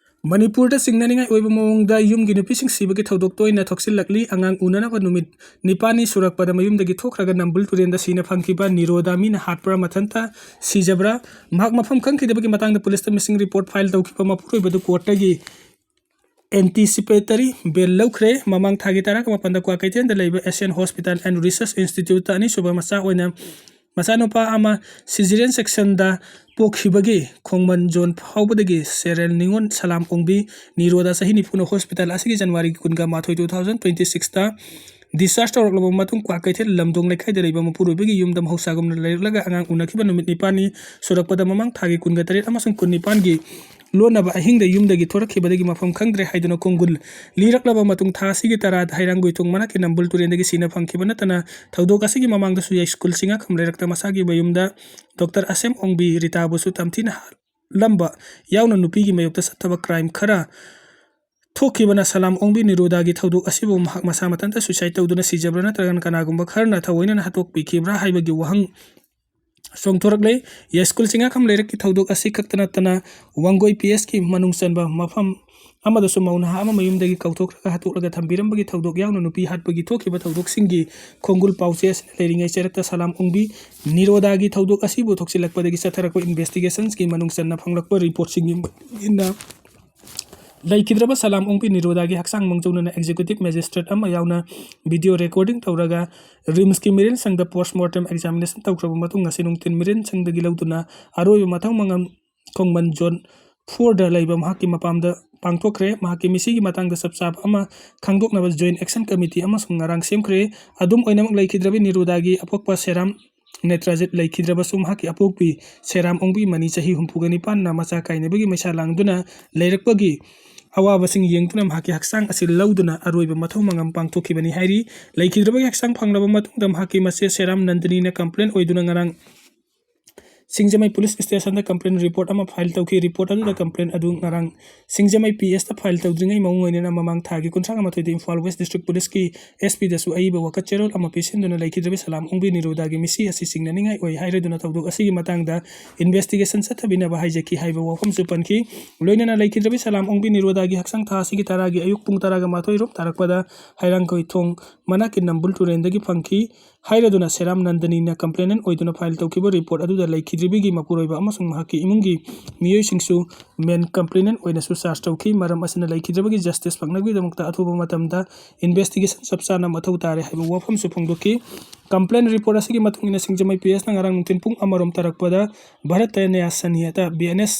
ꯃꯅꯤꯄꯨꯔꯗ ꯆꯤꯡꯅꯅꯤꯡꯉꯥꯏ ꯑꯣꯏꯕ ꯃꯑꯣꯡꯗ ꯌꯨꯝꯒꯤ ꯅꯨꯄꯤꯁꯤꯡ ꯁꯤꯕꯒꯤ ꯊꯧꯗꯣꯛ ꯇꯣꯏꯅ ꯊꯣꯛꯆꯤꯜꯂꯛꯂꯤ꯫ ꯑꯉꯥꯡ ꯎꯅꯅꯕ ꯅꯨꯃꯤꯠ ꯅꯤꯄꯥꯜꯅꯤ ꯁꯨꯔꯛꯄꯗ ꯃꯌꯨꯝꯗꯒꯤ ꯊꯣꯛꯈ꯭ꯔꯒ ꯅꯝꯕꯨꯜ ꯇꯨꯔꯦꯟꯗ ꯁꯤꯅ ꯐꯪꯈꯤꯕ ꯅꯤꯔꯣꯗꯥ ꯃꯤꯅ ꯍꯥꯠꯄ꯭ꯔꯥ ꯃꯊꯟꯇ ꯁꯤꯖꯕ꯭ꯔꯥ? ꯃꯍꯥꯛ ꯃꯐꯝ ꯈꯪꯈꯤꯗꯕꯒꯤ ꯃꯇꯥꯡꯗ ꯄꯨꯂꯤꯁꯇ missing report file ꯇꯧꯈꯤꯕ ꯃꯄꯨꯔꯣꯏꯕꯗꯨ courtꯇꯒꯤ anticipatory bail ꯂꯧꯈ꯭ꯔꯦ꯫ ꯃꯃꯥꯡ ꯊꯥꯒꯤ ꯇꯔꯥꯒ ꯃꯥꯄꯟꯗ ꯀ꯭ꯋꯥꯀꯩꯊꯦꯜꯗ ꯂꯩꯕ Asian Hospital and Research Instituteꯇ ꯑꯅꯤꯁꯨꯕ ꯃꯆꯥ ꯑꯣꯏꯅ ꯃꯆꯥꯅꯨꯄꯥ ꯑꯃ cesarean sectionꯗ ꯄꯣꯛꯈꯤꯕꯒꯤ ꯈꯣꯡꯃꯟ ꯖꯣꯟ ꯐꯥꯎꯕꯗꯒꯤ ꯁꯦꯔꯦꯜ ꯅꯤꯉꯣꯜ ꯁꯂꯥꯝ ꯑꯣꯡꯕꯤ ꯅꯤꯔꯣꯗꯥ ꯆꯍꯤ ꯅꯤꯐꯨꯅ hospital ꯑꯁꯤꯒꯤ January ꯀꯨꯟꯒ ꯃꯥꯊꯣꯏ two thousand twenty sixꯇ discharge ꯇꯧꯔꯛꯂꯕ ꯃꯇꯨꯡ ꯀ꯭ꯋꯥꯀꯩꯊꯦꯜ ꯂꯝꯗꯣꯡ ꯂꯩꯀꯥꯏꯗ ꯂꯩꯕ ꯃꯄꯨꯔꯣꯏꯕꯒꯤ ꯌꯨꯝꯗ ꯃꯍꯧꯁꯥꯒꯨꯝꯅ ꯂꯩꯔꯛꯂꯒ ꯑꯉꯥꯡ ꯎꯅꯈꯤꯕ ꯅꯨꯃꯤꯠ ꯅꯤꯄꯥꯜꯅꯤ ꯁꯨꯔꯛꯄꯗ ꯃꯃꯥꯡ ꯊꯥꯒꯤ ꯀꯨꯟꯒ ꯇꯔꯦꯠ ꯑꯃꯁꯨꯡ ꯀꯨꯟꯅꯤꯄꯥꯜꯒꯤ ꯂꯣꯟꯅꯕ ꯑꯍꯤꯡꯗ ꯌꯨꯝꯗꯒꯤ ꯊꯣꯔꯛꯈꯤꯕꯗꯒꯤ ꯃꯐꯝ ꯈꯪꯗ꯭ꯔꯦ ꯍꯥꯏꯗꯨꯅ ꯈꯣꯡꯒꯨꯜ ꯂꯤꯔꯛꯂꯕ ꯃꯇꯨꯡ ꯊꯥ ꯑꯁꯤꯒꯤ ꯇꯔꯥꯗ ꯍꯩꯔꯥꯡꯒꯣꯏꯊꯣꯡ ꯃꯅꯥꯛꯀꯤ ꯅꯝꯕꯨꯜ ꯇꯨꯔꯦꯟꯗꯒꯤ ꯁꯤꯅ ꯐꯪꯈꯤꯕ ꯅꯠꯇꯅ ꯊꯧꯗꯣꯛ ꯑꯁꯤꯒꯤ ꯃꯃꯥꯡꯗꯁꯨ ꯌꯥꯏꯁ꯭ꯀꯨꯜ ꯆꯤꯡꯉꯥꯈꯝ ꯂꯩꯔꯛꯇ ꯃꯁꯥꯒꯤ ꯃꯌꯨꯝꯗ Doctor ꯑꯁꯦꯝ ꯑꯣꯡꯕꯤ ꯔꯤꯇꯥꯕꯨꯁꯨ ꯇꯝꯊꯤꯅ ꯍꯥꯠꯂꯝꯕ ꯌꯥꯎꯅ ꯅꯨꯄꯤꯒꯤ ꯃꯥꯌꯣꯛꯇ ꯆꯠꯊꯕ crime ꯈꯔ ꯊꯣꯛꯈꯤꯕꯅ ꯁꯂꯥꯝ ꯑꯣꯡꯕꯤ ꯅꯤꯔꯣꯗꯥꯒꯤ ꯊꯧꯗꯣꯛ ꯑꯁꯤꯕꯨ ꯃꯍꯥꯛ ꯃꯁꯥ ꯃꯊꯟꯇ suicide ꯇꯧꯗꯨꯅ ꯁꯤꯖꯕ꯭ꯔꯥ ꯅꯠꯇ꯭ꯔꯒꯅ ꯀꯅꯥꯒꯨꯝꯕ ꯈꯔꯅ ꯊꯑꯣꯏꯅꯅ ꯍꯥꯠꯇꯣꯛꯄꯤꯈꯤꯕ꯭ꯔꯥ ꯍꯥꯏꯕꯒꯤ ꯋꯥꯍꯪ ꯆꯣꯡꯊꯣꯔꯛꯂꯦ꯫ ꯌꯥꯏꯁ꯭ꯀꯨꯜ ꯆꯤꯡꯉꯥꯈꯝ ꯂꯩꯔꯛꯀꯤ ꯊꯧꯗꯣꯛ ꯑꯁꯤ ꯈꯛꯇ ꯅꯠꯇꯅ ꯋꯥꯡꯒꯣꯏ PSꯀꯤ ꯃꯅꯨꯡ ꯆꯟꯕ ꯃꯐꯝ ꯑꯃꯗꯁꯨ ꯃꯧ ꯅꯍꯥ ꯑꯃ ꯃꯌꯨꯝꯗꯒꯤ ꯀꯧꯊꯣꯛꯂꯒ ꯍꯥꯠꯇꯣꯛꯂꯒ ꯊꯝꯕꯤꯔꯝꯕꯒꯤ ꯊꯧꯗꯣꯛ ꯌꯥꯎꯅ ꯅꯨꯄꯤ ꯍꯥꯠꯄꯒꯤ ꯊꯣꯛꯈꯤꯕ ꯊꯧꯗꯣꯛꯁꯤꯡꯒꯤ ꯈꯣꯡꯒꯨꯜ ꯄꯥꯎꯆꯦ ꯑꯁꯤꯅ ꯂꯩꯔꯤꯉꯩ ꯆꯩꯔꯛꯇ ꯁꯂꯥꯝ ꯑꯣꯡꯕꯤ ꯅꯤꯔꯣꯗꯥꯒꯤ ꯊꯧꯗꯣꯛ ꯑꯁꯤꯕꯨ ꯊꯣꯛꯆꯤꯜꯂꯛꯄꯗꯒꯤ ꯆꯠꯊꯔꯛꯄ investigations ꯀꯤ ꯃꯅꯨꯡ ꯆꯟꯅ ꯐꯪꯂꯛꯄ report ꯁꯤꯡꯒꯤ ꯃꯇꯨꯡ ꯏꯟꯅ ꯂꯩꯈꯤꯗ꯭ꯔꯕ ꯁꯂꯥꯝ ꯑꯣꯡꯕꯤ ꯅꯤꯔꯣꯗꯥꯒꯤ ꯍꯛꯆꯥꯡ ꯃꯥꯡꯖꯧꯅꯅ executive magistrate ꯑꯃ ꯌꯥꯎꯅ video recording ꯇꯧꯔꯒ RIMS ꯀꯤ ꯃꯤꯔꯦꯟ ꯁꯪꯗ post mortem examination ꯇꯧꯈ꯭ꯔꯕ ꯃꯇꯨꯡ ꯉꯁꯤ ꯅꯨꯡꯊꯤꯜ ꯃꯤꯔꯦꯟ ꯁꯪꯗꯒꯤ ꯂꯧꯗꯨꯅ ꯑꯔꯣꯏꯕ ꯃꯊꯧ ꯃꯉꯝ ꯈꯣꯡꯃꯟ zone four ꯗ ꯂꯩꯕ ꯃꯍꯥꯛꯀꯤ ꯃꯄꯥꯝꯗ ꯄꯥꯡꯊꯣꯛꯈ꯭ꯔꯦ꯫ ꯃꯍꯥꯛꯀꯤ ꯃꯤꯁꯤꯒꯤ ꯃꯇꯥꯡꯗ ꯆꯞ ꯆꯥꯕ ꯑꯃ ꯈꯪꯗꯣꯛꯅꯕ joint action committee ꯑꯃꯁꯨ ꯉꯔꯥꯡ ꯁꯦꯝꯈ꯭ꯔꯦ꯫ ꯑꯗꯨꯝ ꯑꯣꯏꯅꯃꯛ ꯂꯩꯈꯤꯗ꯭ꯔꯕ ꯅꯤꯔꯣꯗꯥꯒꯤ ꯑꯄꯣꯛꯄ ꯁꯦꯔꯥꯝ ꯅꯦꯇ꯭ꯔꯥꯖꯤꯠ ꯂꯩꯈꯤꯗ꯭ꯔꯕꯁꯨ ꯃꯍꯥꯛꯀꯤ ꯑꯄꯣꯛꯄꯤ ꯁꯦꯔꯥꯝ ꯑꯣꯡꯕꯤ ꯃꯅꯤ ꯆꯍꯤ ꯍꯨꯝꯐꯨꯒ ꯅꯤꯄꯥꯟꯅ ꯃꯆꯥ ꯀꯥꯏꯅꯕꯒꯤ ꯃꯩꯁꯥ ꯂꯥꯡꯗꯨꯅ ꯂꯩꯔꯛꯄꯒꯤ ꯑꯋꯥꯕꯁꯤꯡ ꯌꯦꯡꯗꯨꯅ ꯃꯍꯥꯛꯀꯤ ꯍꯛꯆꯥꯡ ꯑꯁꯤ ꯂꯧꯗꯨꯅ ꯑꯔꯣꯏꯕ ꯃꯊꯧ ꯃꯉꯝ ꯄꯥꯡꯊꯣꯛꯈꯤꯕꯅꯤ ꯍꯥꯏꯔꯤ꯫ ꯂꯩꯈꯤꯗ꯭ꯔꯕꯒꯤ ꯍꯛꯆꯥꯡ ꯐꯪꯂꯕ ꯃꯇꯨꯡꯗ ꯃꯍꯥꯛꯀꯤ ꯃꯆꯦ ꯁꯦꯔꯥꯝ ꯅꯟꯗꯅꯤꯅ complain ꯑꯣꯏꯗꯨꯅ ꯉꯔꯥꯡ ꯁꯤꯡꯖꯃꯩ police station ꯗ complain report ꯑꯃ file ꯇꯧꯈꯤ꯫ Report ꯑꯗꯨꯗ complain ꯑꯗꯨ ꯉꯔꯥꯡ ꯁꯤꯡꯖꯃꯩ P S ꯇ file ꯇꯧꯗ꯭ꯔꯤꯉꯩ ꯃꯑꯣꯡ ꯑꯣꯏꯅꯅ ꯃꯃꯥꯡ ꯊꯥꯒꯤ ꯀꯨꯟꯊ꯭ꯔꯥ ꯃꯥꯊꯣꯏꯗ ꯏꯝꯐꯥꯜ West District Police ꯀꯤ S P ꯗꯁꯨ ꯑꯏꯕ ꯋꯥꯀꯠ ꯆꯦꯔꯣꯜ ꯑꯃ ꯄꯤꯁꯤꯟꯗꯨꯅ ꯂꯩꯈꯤꯗ꯭ꯔꯕꯤ ꯁꯂꯥꯝ ꯑꯣꯡꯕꯤ ꯅꯤꯔꯣꯗꯥꯒꯤ ꯃꯤꯁꯤ ꯑꯁꯤ ꯆꯤꯡꯅꯅꯤꯡꯉꯥꯏ ꯑꯣꯏ ꯍꯥꯏꯔꯗꯨꯅ ꯊꯧꯗꯣꯛ ꯑꯁꯤꯒꯤ ꯃꯇꯥꯡꯗ investigation ꯆꯠꯊꯕꯤꯅꯕ ꯍꯥꯏꯖꯈꯤ ꯍꯥꯏꯕ ꯋꯥꯐꯝꯁꯨ ꯄꯟꯈꯤ꯫ ꯂꯣꯏꯅꯅ ꯂꯩꯈꯤꯗ꯭ꯔꯕꯤ ꯁꯂꯥꯝ ꯑꯣꯡꯕꯤ ꯅꯤꯔꯣꯗꯥꯒꯤ ꯍꯛꯆꯥꯡ ꯊꯥ ꯑꯁꯤꯒꯤ ꯇꯔꯥꯒꯤ ꯑꯌꯨꯛ ꯄꯨꯡ ꯇꯔꯥꯒ ꯃꯥꯊꯣꯏ ꯔꯣꯝ ꯇꯥꯔꯛꯄꯗ ꯍꯩꯔꯥꯡꯈꯣꯏ ꯊꯣꯡ ꯃꯅꯥꯛꯀꯤ ꯅꯝꯕꯨꯜ ꯇꯨꯔꯦꯟꯗꯒꯤ ꯐꯪꯈꯤ ꯍꯥꯏꯔꯗꯨꯅ ꯁꯦꯔꯥꯝ ꯅꯟꯗꯅꯤꯅ complainant ꯑꯣꯏꯗꯨꯅ file ꯇꯧꯈꯤꯕ report ꯑꯗꯨꯗ ꯂꯩꯈꯤꯗ꯭ꯔꯤꯕꯤꯒꯤ ꯃꯄꯨꯔꯣꯏꯕ ꯑꯃꯁꯨꯡ ꯃꯍꯥꯛꯀꯤ ꯏꯃꯨꯡꯒꯤ ꯃꯤꯑꯣꯏꯁꯤꯡꯁꯨ main complainant ꯑꯣꯏꯅꯁꯨ charge ꯇꯧꯈꯤ꯫ ꯃꯔꯝ ꯑꯁꯤꯅ ꯂꯩꯈꯤꯗ꯭ꯔꯕꯒꯤ justice ꯐꯪꯅꯕꯒꯤꯗꯃꯛꯇ ꯑꯊꯨꯕ ꯃꯇꯝꯗ investigation ꯆꯞ ꯆꯥꯅ ꯃꯊꯧ ꯇꯥꯔꯦ ꯍꯥꯏꯕ ꯋꯥꯐꯝꯁꯨ ꯐꯣꯡꯗꯣꯛꯈꯤ꯫ Complaint report ꯑꯁꯤꯒꯤ ꯃꯇꯨꯡ ꯏꯟꯅ ꯁꯤꯡꯖꯃꯩ P S ꯅ ꯉꯔꯥꯡ ꯅꯨꯡꯊꯤꯜ ꯄꯨꯡ ꯑꯃꯔꯣꯝ ꯇꯥꯔꯛꯄꯗ Bharat ꯇꯌꯥꯅ꯭ꯌꯥꯁ ꯁꯟꯍꯤꯇꯥ B N S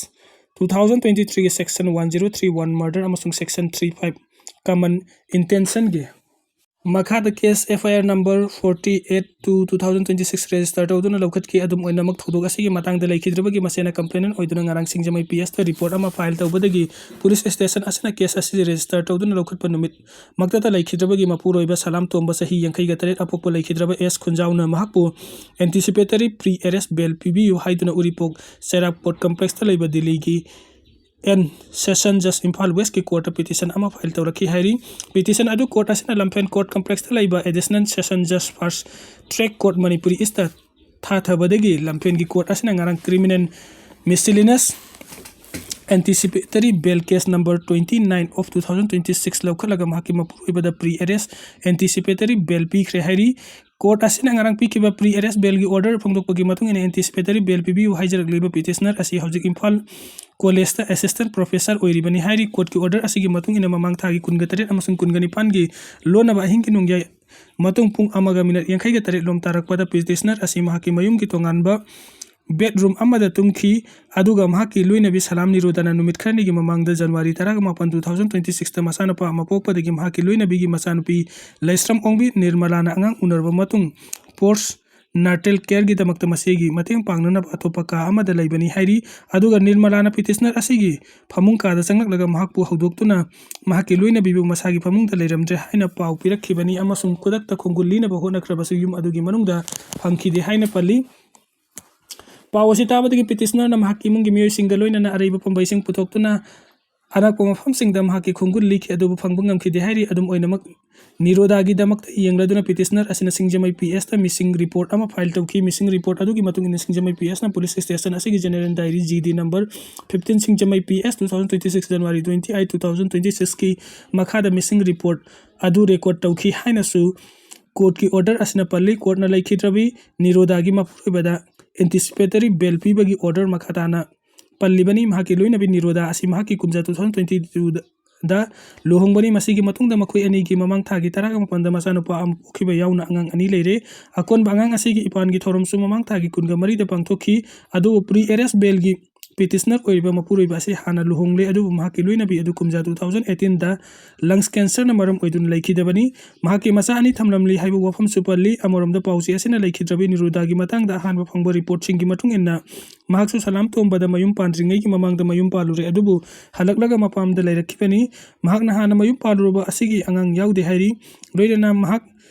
two thousand twenty three ꯒꯤ section one zero three one murder ꯑꯃꯁꯨꯡ section three five common intention ꯒꯤ ꯃꯈꯥꯗ case F I R number forty eight two two thousand twenty six register ꯇꯧꯗꯨꯅ ꯂꯧꯈꯠꯈꯤ꯫ ꯑꯗꯨꯝ ꯑꯣꯏꯅꯃꯛ ꯊꯧꯗꯣꯛ ꯑꯁꯤꯒꯤ ꯃꯇꯥꯡꯗ ꯂꯩꯈꯤꯗ꯭ꯔꯕꯒꯤ ꯃꯁꯦꯅ complainant ꯑꯣꯏꯗꯨꯅ ꯉꯔꯥꯡ ꯁꯤꯡꯖꯃꯩ P S ꯇ report ꯑꯃ file ꯇꯧꯕꯗꯒꯤ police station ꯑꯁꯤꯅ case ꯑꯁꯤ register ꯇꯧꯗꯨꯅ ꯂꯧꯈꯠꯄ ꯅꯨꯃꯤꯠ ꯃꯛꯇꯗ ꯂꯩꯈꯤꯗ꯭ꯔꯕꯒꯤ ꯃꯄꯨꯔꯣꯏꯕ ꯁꯂꯥꯝ ꯇꯣꯝꯕ ꯆꯍꯤ ꯌꯥꯡꯈꯩꯒ ꯇꯔꯦꯠ ꯑꯄꯣꯛꯄ ꯂꯩꯈꯤꯗ꯭ꯔꯕ S ꯈꯨꯟꯖꯥꯎꯅ ꯃꯍꯥꯛꯄꯨ anticipatory pre arrest bail ꯄꯤꯕꯤꯌꯨ ꯍꯥꯏꯗꯨꯅ ꯎꯔꯤꯄꯣꯛ ꯆꯩꯔꯥꯛ court complex ꯇ ꯂꯩꯕ ꯗꯤꯜꯂꯤꯒꯤ N Session Judge Imphal West ꯀꯤ court ꯇ petition ꯑꯃ file ꯇꯧꯔꯛꯈꯤ ꯍꯥꯏꯔꯤ꯫ Petition ꯑꯗꯨ court ꯑꯁꯤꯅ ꯂꯝꯐꯦꯜ court complex ꯇ ꯂꯩꯕ Additional Session Judge Fast Track Court Manipuri East ꯇ ꯊꯥꯊꯕꯗꯒꯤ ꯂꯝꯐꯦꯜꯒꯤ court ꯑꯁꯤꯅ ꯉꯔꯥꯡ criminal miscellaneous anticipatory bail case number twenty nine of two thousand twenty six ꯂꯧꯈꯠꯂꯒ ꯃꯍꯥꯛꯀꯤ ꯃꯄꯨꯔꯣꯏꯕꯗ pre arrest anticipatory bail ꯄꯤꯈ꯭ꯔꯦ ꯍꯥꯏꯔꯤ꯫ ꯀꯣꯔꯠ ꯑꯁꯤꯅ ꯉꯔꯥꯡ ꯄꯤꯈꯤꯕ pre arrest bailꯒꯤ order ꯐꯣꯡꯗꯣꯛꯄꯒꯤ ꯃꯇꯨꯡ ꯏꯟꯅ anticipatory bail ꯄꯤꯕꯤꯌꯨ ꯍꯥꯏꯖꯔꯛꯂꯤꯕ petitioner ꯑꯁꯤ ꯍꯧꯖꯤꯛ ꯏꯝꯐꯥꯜ ꯀꯣꯂꯦꯖꯇ assistant professor ꯑꯣꯏꯔꯤꯕꯅꯤ ꯍꯥꯏꯔꯤ꯫ ꯀꯣꯔꯠꯀꯤ order ꯑꯁꯤꯒꯤ ꯃꯇꯨꯡ ꯏꯟꯅ ꯃꯃꯥꯡ ꯊꯥꯒꯤ ꯀꯨꯟꯒ ꯇꯔꯦꯠ ꯑꯃꯁꯨꯡ ꯀꯨꯟꯒ ꯅꯤꯄꯥꯟꯒꯤ ꯂꯣꯟꯅꯕ ꯑꯍꯤꯡꯒꯤ ꯅꯣꯡꯌꯥꯏ ꯃꯇꯨꯡ ꯄꯨꯡ ꯑꯃꯒ ꯃꯤꯅꯠ ꯌꯥꯡꯈꯩꯒ ꯇꯔꯦꯠ ꯂꯣꯝ ꯇꯥꯔꯛꯄꯗ petitioner ꯑꯁꯤ ꯃꯍꯥꯛꯀꯤ ꯃꯌꯨꯝꯒꯤ ꯇꯣꯉꯥꯟꯕ bedroom ꯑꯃꯗ ꯇꯨꯝꯈꯤ꯫ ꯑꯗꯨꯒ ꯃꯍꯥꯛꯀꯤ ꯂꯣꯏꯅꯕꯤ ꯁꯂꯥꯝ ꯅꯤꯔꯣꯗꯥꯅ ꯅꯨꯃꯤꯠ ꯈꯔꯅꯤꯒꯤ ꯃꯃꯥꯡꯗ January ꯇꯔꯥꯃꯥꯄꯟ, two thousand twenty sixꯇ ꯃꯆꯥꯅꯨꯄꯥ ꯑꯃ ꯄꯣꯛꯄꯗꯒꯤ ꯃꯍꯥꯛꯀꯤ ꯂꯣꯏꯅꯕꯤꯒꯤ ꯃꯆꯥꯅꯨꯄꯤ ꯂꯩꯁ꯭ꯔꯝ ꯑꯣꯡꯕꯤ ꯅꯤꯔꯃꯂꯥꯅ ꯑꯉꯥꯡ ꯎꯅꯔꯕ ꯃꯇꯨꯡ Post Natal Careꯒꯤꯗꯃꯛꯇ ꯃꯆꯦꯒꯤ ꯃꯇꯦꯡ ꯄꯥꯡꯅꯅꯕ ꯑꯇꯣꯞꯄ ꯀꯥ ꯑꯃꯗ ꯂꯩꯕꯅꯤ ꯍꯥꯏꯔꯤ꯫ ꯑꯗꯨꯒ ꯅꯤꯔꯃꯂꯥꯅ petitioner ꯑꯁꯤꯒꯤ ꯐꯃꯨꯡ ꯀꯥꯗ ꯆꯪꯂꯛꯂꯒ ꯃꯍꯥꯛꯄꯨ ꯍꯧꯗꯣꯛꯇꯨꯅ ꯃꯍꯥꯛꯀꯤ ꯂꯣꯏꯅꯕꯤꯕꯨ ꯃꯁꯥꯒꯤ ꯐꯃꯨꯡꯗ ꯂꯩꯔꯝꯗ꯭ꯔꯦ ꯍꯥꯏꯅ ꯄꯥꯎ ꯄꯤꯔꯛꯈꯤꯕꯅꯤ ꯑꯃꯁꯨꯡ ꯈꯨꯗꯛꯇ ꯈꯣꯡꯒꯨꯜ ꯂꯤꯅꯕ ꯍꯣꯠꯅꯈ꯭ꯔꯕꯁꯨ ꯌꯨꯝ ꯑꯗꯨꯒꯤ ꯃꯅꯨꯡꯗ ꯐꯪꯈꯤꯗꯦ ꯍꯥꯏꯅ ꯄꯜꯂꯤ꯫ ꯄꯥꯎ ꯑꯁꯤ ꯇꯥꯕꯗꯒꯤ petitionerꯅ ꯃꯍꯥꯛꯀꯤ ꯏꯃꯨꯡꯒꯤ ꯃꯤꯑꯣꯏꯁꯤꯡꯒ ꯂꯣꯏꯅꯅ ꯑꯔꯩꯕ ꯄꯥꯝꯕꯩꯁꯤꯡ ꯄꯨꯊꯣꯛꯇꯨꯅ ꯑꯅꯛꯄ ꯃꯐꯝꯁꯤꯡꯗ ꯃꯍꯥꯛꯀꯤ ꯈꯣꯡꯒꯨꯜ ꯂꯤꯈꯤ, ꯑꯗꯨꯕꯨ ꯐꯪꯕ ꯉꯝꯈꯤꯗꯦ ꯍꯥꯏꯔꯤ꯫ ꯑꯗꯨꯝ ꯑꯣꯏꯅꯃꯛ, ꯅꯤꯔꯣꯗꯥꯒꯤꯗꯃꯛꯇ ꯌꯦꯡꯂꯗꯨꯅ petitioner ꯑꯁꯤꯅ ꯁꯤꯡꯖꯃꯩ PSꯇ missing report ꯑꯃ file ꯇꯧꯈꯤ꯫ Missing report ꯑꯗꯨꯒꯤ ꯃꯇꯨꯡ ꯏꯟꯅ ꯁꯤꯡꯖꯃꯩ PSꯅ police station ꯑꯁꯤꯒꯤ general diary GD number fifteen ꯁꯤꯡꯖꯃꯩ PS two thousand twenty six January twenty eight, two thousand twenty sixꯀꯤ ꯃꯈꯥꯗ missing report ꯑꯗꯨ record ꯇꯧꯈꯤ ꯍꯥꯏꯅꯁꯨ ꯀꯣꯔꯠꯀꯤ order ꯑꯁꯤꯅ ꯄꯜꯂꯤ꯫ ꯀꯣꯔꯠꯅ ꯂꯩꯈꯤꯗ꯭ꯔꯕꯤ ꯅꯤꯔꯣꯗꯥꯒꯤ ꯃꯄꯨꯔꯣꯏꯕꯗ anticipatory bail ꯄꯤꯕꯒꯤ order ꯃꯈꯥ ꯇꯥꯅ ꯄꯜꯂꯤꯕꯅꯤ꯫ ꯃꯍꯥꯛꯀꯤ ꯂꯣꯏꯅꯕꯤ ꯅꯤꯔꯣꯗꯥ ꯑꯁꯤ ꯃꯍꯥꯛꯀꯤ ꯀꯨꯝꯖꯥ two thousand twenty twoꯗ ꯂꯨꯍꯣꯡꯕꯅꯤ꯫ ꯃꯁꯤꯒꯤ ꯃꯇꯨꯡꯗ ꯃꯈꯣꯏ ꯑꯅꯤꯒꯤ ꯃꯃꯥꯡ ꯊꯥꯒꯤ ꯇꯔꯥꯃꯥꯄꯟꯗ ꯃꯆꯥꯅꯨꯄꯥ ꯑꯃ ꯄꯣꯛꯈꯤꯕ ꯌꯥꯎꯅ ꯑꯉꯥꯡ ꯑꯅꯤ ꯂꯩꯔꯦ꯫ ꯑꯀꯣꯟꯕ ꯑꯉꯥꯡ ꯑꯁꯤꯒꯤ ꯏꯄꯥꯟꯒꯤ ꯊꯧꯔꯝꯁꯨ ꯃꯃꯥꯡ ꯊꯥꯒꯤ ꯀꯨꯟꯒ ꯃꯔꯤꯗ ꯄꯥꯡꯊꯣꯛꯈꯤ꯫ ꯑꯗꯨꯕꯨ pre arrest bailꯒꯤ petitioner ꯑꯣꯏꯔꯤꯕ ꯃꯄꯨꯔꯣꯏꯕ ꯑꯁꯤ ꯍꯥꯟꯅ ꯂꯨꯍꯣꯡꯂꯦ, ꯑꯗꯨꯕꯨ ꯃꯍꯥꯛꯀꯤ ꯂꯣꯏꯅꯕꯤ ꯑꯗꯨ ꯀꯨꯝꯖꯥ two thousand eighteenꯗ lungs cancerꯅ ꯃꯔꯝ ꯑꯣꯏꯗꯨꯅ ꯂꯩꯈꯤꯗꯕꯅꯤ꯫ ꯃꯍꯥꯛꯀꯤ ꯃꯆꯥ ꯑꯅꯤ ꯊꯝꯂꯝꯂꯤ ꯍꯥꯏꯕ ꯋꯥꯐꯝꯁꯨ ꯄꯜꯂꯤ꯫ ꯑꯃꯔꯣꯝꯗ ꯄꯥꯎꯆꯦ ꯑꯁꯤꯅ ꯂꯩꯈꯤꯗ꯭ꯔꯕꯤ ꯅꯤꯔꯣꯗꯥꯒꯤ ꯃꯇꯥꯡꯗ ꯑꯍꯥꯟꯕ ꯐꯪꯕ reportꯁꯤꯡꯒꯤ ꯃꯇꯨꯡ ꯏꯟꯅ ꯃꯍꯥꯛꯁꯨ ꯁꯂꯥꯝ ꯇꯣꯝꯕꯗ ꯃꯌꯨꯝ ꯄꯥꯟꯗ꯭ꯔꯤꯉꯩꯒꯤ ꯃꯃꯥꯡꯗ ꯃꯌꯨꯝ ꯄꯥꯜꯂꯨꯔꯦ, ꯑꯗꯨꯕꯨ ꯍꯜꯂꯛꯂꯒ ꯃꯄꯥꯝꯗ ꯂꯩꯔꯛꯈꯤꯕꯅꯤ꯫ ꯃꯍꯥꯛꯅ ꯍꯥꯟꯅ ꯃꯌꯨꯝ ꯄꯥꯜꯂꯨꯔꯕ ꯑꯁꯤꯒꯤ ꯑꯉꯥꯡ ꯌꯥꯎꯗꯦ ꯍꯥꯏꯔꯤ꯫ ꯂꯣꯏꯅꯅ ꯃꯍꯥꯛ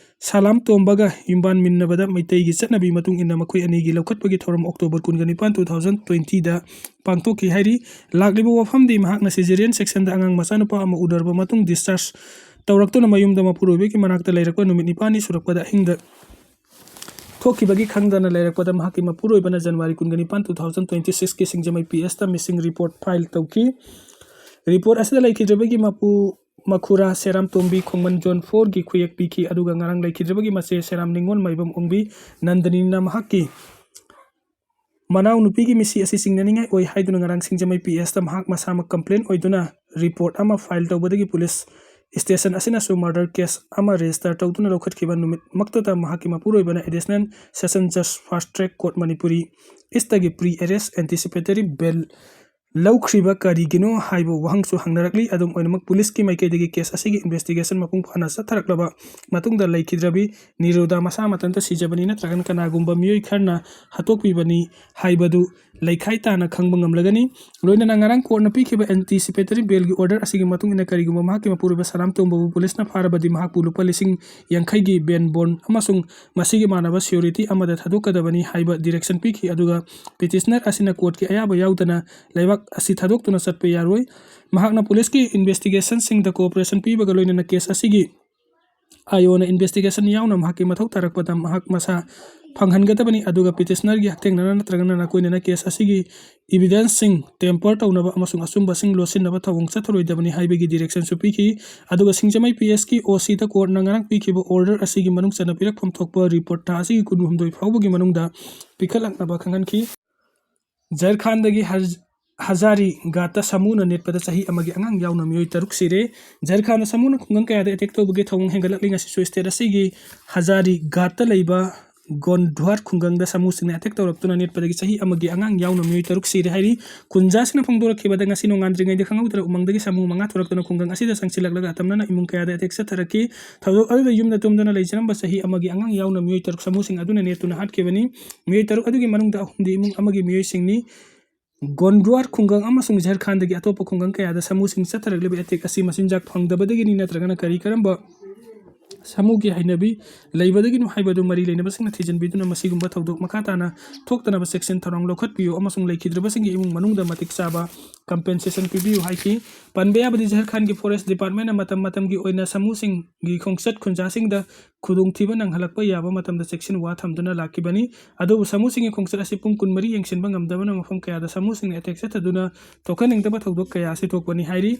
ꯁꯂꯥꯝ ꯇꯣꯝꯕꯒ ꯌꯨꯝꯕꯥꯟꯃꯤꯟꯅꯕꯗ ꯃꯩꯇꯩꯒꯤ ꯆꯠꯅꯕꯤ ꯃꯇꯨꯡ ꯏꯟꯅ ꯃꯈꯣꯏ ꯑꯅꯤꯒꯤ ꯂꯧꯈꯠꯄꯒꯤ ꯊꯧꯔꯝ October ꯀꯨꯟꯒ ꯅꯤꯄꯥꯟ, two thousand twentyꯗ ꯄꯥꯡꯊꯣꯛꯈꯤ ꯍꯥꯏꯔꯤ꯫ ꯂꯥꯛꯂꯤꯕ ꯋꯥꯐꯝꯗꯤ ꯃꯍꯥꯛꯅ cesarean sectionꯗ ꯑꯉꯥꯡ ꯃꯆꯥꯅꯨꯄꯥ ꯑꯃ ꯎꯅꯔꯕ ꯃꯇꯨꯡ discharge ꯇꯧꯔꯛꯇꯨꯅ ꯃꯌꯨꯝꯗ ꯃꯄꯨꯔꯣꯏꯕꯒꯤ ꯃꯅꯥꯛꯇ ꯂꯩꯔꯛꯄ ꯅꯨꯃꯤꯠ ꯅꯤꯄꯥꯜꯅꯤ ꯁꯨꯔꯛꯄꯗ ꯑꯍꯤꯡꯗ ꯊꯣꯛꯈꯤꯕꯒꯤ ꯈꯪꯗꯅ ꯂꯩꯔꯛꯄꯗ ꯃꯍꯥꯛꯀꯤ ꯃꯄꯨꯔꯣꯏꯕꯅ January ꯀꯨꯟꯒ ꯅꯤꯄꯥꯟ, two thousand twenty six ꯀꯤ ꯁꯤꯡꯖꯃꯩ P S ꯇ missing report file ꯇꯧꯈꯤ꯫ Report ꯑꯁꯤꯗ ꯂꯩꯈꯤꯗ꯭ꯔꯕꯒꯤ ꯃꯄꯨ ꯃꯈꯨꯔꯥ ꯁꯦꯔꯥꯝ ꯇꯣꯝꯕꯤ ꯈꯣꯡꯃꯟ Zone four ꯒꯤ ꯈꯨꯌꯦꯛ ꯄꯤꯈꯤ, ꯑꯗꯨꯒ ꯉꯔꯥꯡ ꯂꯩꯈꯤꯗ꯭ꯔꯕꯒꯤ ꯃꯆꯦ ꯁꯦꯔꯥꯝ ꯅꯤꯉꯣꯜ ꯃꯥꯏꯕꯝ ꯑꯣꯡꯕꯤ ꯅꯟꯗꯅꯤꯅ ꯃꯍꯥꯛꯀꯤ ꯃꯅꯥꯎꯅꯨꯄꯤꯒꯤ ꯃꯤꯁꯤ ꯑꯁꯤ ꯆꯤꯡꯅꯅꯤꯡꯉꯥꯏ ꯑꯣꯏ ꯍꯥꯏꯗꯨꯅ ꯉꯔꯥꯡ ꯁꯤꯡꯖꯃꯩ P S ꯇ ꯃꯍꯥꯛ ꯃꯁꯥꯃꯛ complaint ꯑꯣꯏꯗꯨꯅ report ꯑꯃ file ꯇꯧꯕꯗꯒꯤ police station ꯑꯁꯤꯅꯁꯨ murder case ꯑꯃ register ꯇꯧꯗꯨꯅ ꯂꯧꯈꯠꯈꯤꯕ ꯅꯨꯃꯤꯠꯃꯛꯇꯗ ꯃꯍꯥꯛꯀꯤ ꯃꯄꯨꯔꯣꯏꯕꯅ Additional Session Judge Fast Track Court Manipuri East ꯇꯒꯤ pre arrest anticipatory bail ꯂꯧꯈ꯭ꯔꯤꯕ ꯀꯔꯤꯒꯤꯅꯣ ꯍꯥꯏꯕ ꯋꯥꯍꯪꯁꯨ ꯍꯪꯅꯔꯛꯂꯤ꯫ ꯑꯗꯨꯝ ꯑꯣꯏꯅꯃꯛ, police ꯀꯤ ꯃꯥꯏꯀꯩꯗꯒꯤ case ꯑꯁꯤꯒꯤ investigation ꯃꯄꯨꯡ ꯐꯥꯅ ꯆꯠꯊꯔꯛꯂꯕ ꯃꯇꯨꯡꯗ ꯂꯩꯈꯤꯗ꯭ꯔꯕꯤ ꯅꯤꯔꯨꯗꯥ ꯃꯁꯥ ꯃꯊꯟꯇ ꯁꯤꯖꯕꯅꯤ ꯅꯠꯇ꯭ꯔꯒꯅ ꯀꯅꯥꯒꯨꯝꯕ ꯃꯤꯑꯣꯏ ꯈꯔꯅ ꯍꯥꯠꯇꯣꯛꯄꯤꯕꯅꯤ ꯍꯥꯏꯕꯗꯨ ꯂꯩꯈꯥꯏ ꯇꯥꯅ ꯈꯪꯕ ꯉꯝꯂꯒꯅꯤ꯫ ꯂꯣꯏꯅꯅ ꯉꯔꯥꯡ court ꯅ ꯄꯤꯈꯤꯕ anticipatory bail ꯒꯤ order ꯑꯁꯤꯒꯤ ꯃꯇꯨꯡ ꯏꯟꯅ, ꯀꯔꯤꯒꯨꯝꯕ ꯃꯍꯥꯛꯀꯤ ꯃꯄꯨꯔꯣꯏꯕ ꯁꯔꯥꯝ ꯇꯣꯝꯕꯕꯨ police ꯅ ꯐꯥꯔꯕꯗꯤ, ꯃꯍꯥꯛꯄꯨ ꯂꯨꯄꯥ ꯂꯤꯁꯤꯡ ꯌꯥꯡꯈꯩꯒꯤ bail bond ꯑꯃꯁꯨꯡ ꯃꯁꯤꯒꯤ ꯃꯥꯟꯅꯕ surety ꯑꯃꯗ ꯊꯥꯗꯣꯛꯀꯗꯕꯅꯤ ꯍꯥꯏꯕ direction ꯄꯤꯈꯤ꯫ ꯑꯗꯨꯒ petitioner ꯑꯁꯤꯅ court ꯀꯤ ꯑꯌꯥꯕ ꯌꯥꯎꯗꯅ ꯂꯩꯕꯥꯛ ꯑꯁꯤ ꯊꯥꯗꯣꯛꯇꯨꯅ ꯆꯠꯄ ꯌꯥꯔꯣꯏ꯫ ꯃꯍꯥꯛꯅ police ꯀꯤ investigation ꯁꯤꯡꯗ cooperation ꯄꯤꯕꯒ ꯂꯣꯏꯅꯅ case ꯑꯁꯤꯒꯤ ꯑꯥꯏ ꯑꯣ ꯅ investigation ꯌꯥꯎꯅ ꯃꯍꯥꯛꯀꯤ ꯃꯊꯧ ꯇꯥꯔꯛꯄꯗ ꯃꯍꯥꯛ ꯃꯁꯥ ꯐꯪꯍꯟꯒꯗꯕꯅꯤ, ꯑꯗꯨꯒ petitioner ꯒꯤ ꯍꯛꯊꯦꯡꯅꯅ ꯅꯠꯇ꯭ꯔꯒꯅ ꯅꯥꯀꯣꯏꯅꯅ case ꯑꯁꯤꯒꯤ evidence ꯁꯤꯡ tamper ꯇꯧꯅꯕ ꯑꯃꯁꯨꯡ ꯑꯆꯨꯝꯕꯁꯤꯡ ꯂꯣꯠꯁꯤꯟꯅꯕ ꯊꯧꯑꯣꯡ ꯆꯠꯊꯔꯣꯏꯗꯕꯅꯤ ꯍꯥꯏꯕꯒꯤ direction ꯁꯨ ꯄꯤꯈꯤ꯫ ꯑꯗꯨꯒ ꯁꯤꯡꯖꯃꯩ P S ꯀꯤ O C ꯗ court ꯅ ꯉꯔꯥꯡ ꯄꯤꯈꯤꯕ order ꯑꯁꯤꯒꯤ ꯃꯅꯨꯡ ꯆꯟꯅ ꯄꯤꯔꯛꯐꯝ ꯊꯣꯛꯄ report ꯊꯥ ꯑꯁꯤꯒꯤ ꯀꯨꯟꯍꯨꯝꯗꯣꯏ ꯐꯥꯎꯕꯒꯤ ꯃꯅꯨꯡꯗ ꯄꯤꯈꯠꯂꯛꯅꯕ ꯈꯪꯍꯟꯈꯤ꯫ ꯖꯔꯈꯥꯟꯗꯒꯤ ꯍꯖ-, ꯍꯖꯥꯔꯤꯒꯥꯠꯇ ꯁꯥꯃꯨꯅ ꯅꯦꯠꯄꯗ ꯆꯍꯤ ꯑꯃꯒꯤ ꯑꯉꯥꯡ ꯌꯥꯎꯅ ꯃꯤꯑꯣꯏ ꯇꯔꯨꯛ ꯁꯤꯔꯦ꯫ ꯖꯔꯈꯥꯟꯗ ꯁꯥꯃꯨꯅ ꯈꯨꯡꯒꯪ ꯀꯌꯥꯗ attack ꯇꯧꯕꯒꯤ ꯊꯧꯑꯣꯡ ꯍꯦꯟꯒꯠꯂꯛꯂꯤ꯫ ꯉꯁꯤꯁꯨ state ꯑꯁꯤꯒꯤ ꯍꯖꯥꯔꯤꯒꯥꯠꯇ ꯂꯩꯕ ꯒꯣꯟꯙ꯭ꯋꯥꯔ ꯈꯨꯡꯒꯪꯗ ꯁꯥꯃꯨꯁꯤꯡꯅ attack ꯇꯧꯔꯛꯇꯨꯅ ꯅꯦꯠꯄꯗꯒꯤ ꯆꯍꯤ ꯑꯃꯒꯤ ꯑꯉꯥꯡ ꯌꯥꯎꯅ ꯃꯤꯑꯣꯏ ꯇꯔꯨꯛ ꯁꯤꯔꯦ ꯍꯥꯏꯔꯤ꯫ ꯈꯨꯟꯖꯥꯁꯤꯡꯅ ꯐꯣꯡꯗꯣꯔꯛꯈꯤꯕꯗ, ꯉꯁꯤ ꯅꯣꯡꯉꯥꯟꯗ꯭ꯔꯤꯉꯩꯗ ꯈꯪꯍꯧꯗꯅ ꯎꯃꯪꯗꯒꯤ ꯁꯥꯃꯨ ꯃꯉꯥ ꯊꯣꯔꯛꯇꯨꯅ ꯈꯨꯡꯒꯪ ꯑꯁꯤꯗ ꯆꯪꯁꯤꯜꯂꯛꯂꯒ ꯑꯇꯝꯅꯅ ꯏꯃꯨꯡ ꯀꯌꯥꯗ attack ꯆꯠꯊꯔꯛꯈꯤ꯫ ꯊꯧꯗꯣꯛ ꯑꯗꯨꯗ ꯌꯨꯝꯗ ꯇꯨꯝꯗꯨꯅ ꯂꯩꯖꯔꯝꯕ ꯆꯍꯤ ꯑꯃꯒꯤ ꯑꯉꯥꯡ ꯌꯥꯎꯅ ꯃꯤꯑꯣꯏ ꯇꯔꯨꯛ ꯁꯥꯃꯨꯁꯤꯡ ꯑꯗꯨꯅ ꯅꯦꯠꯇꯨꯅ ꯍꯥꯠꯈꯤꯕꯅꯤ꯫ ꯃꯤꯑꯣꯏ ꯇꯔꯨꯛ ꯑꯗꯨꯒꯤ ꯃꯅꯨꯡꯗ ꯑꯍꯨꯝꯗꯤ ꯏꯃꯨꯡ ꯑꯃꯒꯤ ꯃꯤꯑꯣꯏꯁꯤꯡꯅꯤ꯫ ꯒꯣꯟꯗ꯭ꯋꯥꯔ ꯈꯨꯡꯒꯪ ꯑꯃꯁꯨꯡ ꯖꯔꯈꯥꯟꯗꯒꯤ ꯑꯇꯣꯞꯄ ꯈꯨꯡꯒꯪ ꯀꯌꯥꯗ ꯁꯥꯃꯨꯁꯤꯡ ꯆꯠꯊꯔꯛꯂꯤꯕ attack ꯑꯁꯤ ꯃꯆꯤꯟꯖꯥꯛ ꯐꯪꯗꯕꯗꯒꯤꯅꯤ ꯅꯠꯇ꯭ꯔꯒꯅ ꯀꯔꯤ ꯀꯔꯝꯕ ꯁꯥꯃꯨꯒꯤ ꯍꯩꯅꯕꯤ ꯂꯩꯕꯗꯒꯤꯅꯣ ꯍꯥꯏꯕꯗꯨ ꯃꯔꯤ ꯂꯩꯅꯕꯁꯤꯡꯅ ꯊꯤꯖꯤꯟꯕꯤꯗꯨꯅ ꯃꯁꯤꯒꯨꯝꯕ ꯊꯧꯗꯣꯛ ꯃꯈꯥ ꯇꯥꯅ ꯊꯣꯛꯇꯅꯕ ꯆꯦꯛꯁꯤꯟ ꯊꯧꯔꯥꯡ ꯂꯧꯈꯠꯄꯤꯌꯨ ꯑꯃꯁꯨꯡ ꯂꯩꯈꯤꯗ꯭ꯔꯕꯁꯤꯡꯒꯤ ꯏꯃꯨꯡ ꯃꯅꯨꯡꯗ ꯃꯇꯤꯛ ꯆꯥꯕ compensation ꯄꯤꯕꯤꯌꯨ ꯍꯥꯏꯈꯤ꯫ ꯄꯟꯕ ꯌꯥꯕꯗꯤ ꯖꯍꯔ ꯈꯥꯟꯒꯤ forest department ꯅ ꯃꯇꯝ ꯃꯇꯝꯒꯤ ꯑꯣꯏꯅ ꯁꯥꯃꯨꯁꯤꯡꯒꯤ ꯈꯣꯡꯆꯠ ꯈꯨꯟꯖꯥꯁꯤꯡꯗ ꯈꯨꯗꯣꯡꯊꯤꯕ ꯅꯪꯍꯜꯂꯛꯄ ꯌꯥꯕ ꯃꯇꯝꯗ ꯆꯦꯛꯁꯤꯟ ꯋꯥ ꯊꯝꯗꯨꯅ ꯂꯥꯛꯈꯤꯕꯅꯤ꯫ ꯑꯗꯨꯕꯨ ꯁꯥꯃꯨꯁꯤꯡꯒꯤ ꯈꯣꯡꯆꯠ ꯑꯁꯤ ꯄꯨꯡ ꯀꯨꯟꯃꯔꯤ ꯌꯦꯡꯁꯤꯟꯕ ꯉꯝꯗꯕꯅ ꯃꯐꯝ ꯀꯌꯥꯗ ꯁꯥꯃꯨꯁꯤꯡꯅ attack ꯆꯠꯊꯗꯨꯅ ꯊꯣꯛꯍꯟꯅꯤꯡꯗꯕ ꯊꯧꯗꯣꯛ ꯀꯌꯥ ꯑꯁꯤ ꯊꯣꯛꯄꯅꯤ ꯍꯥꯏꯔꯤ꯫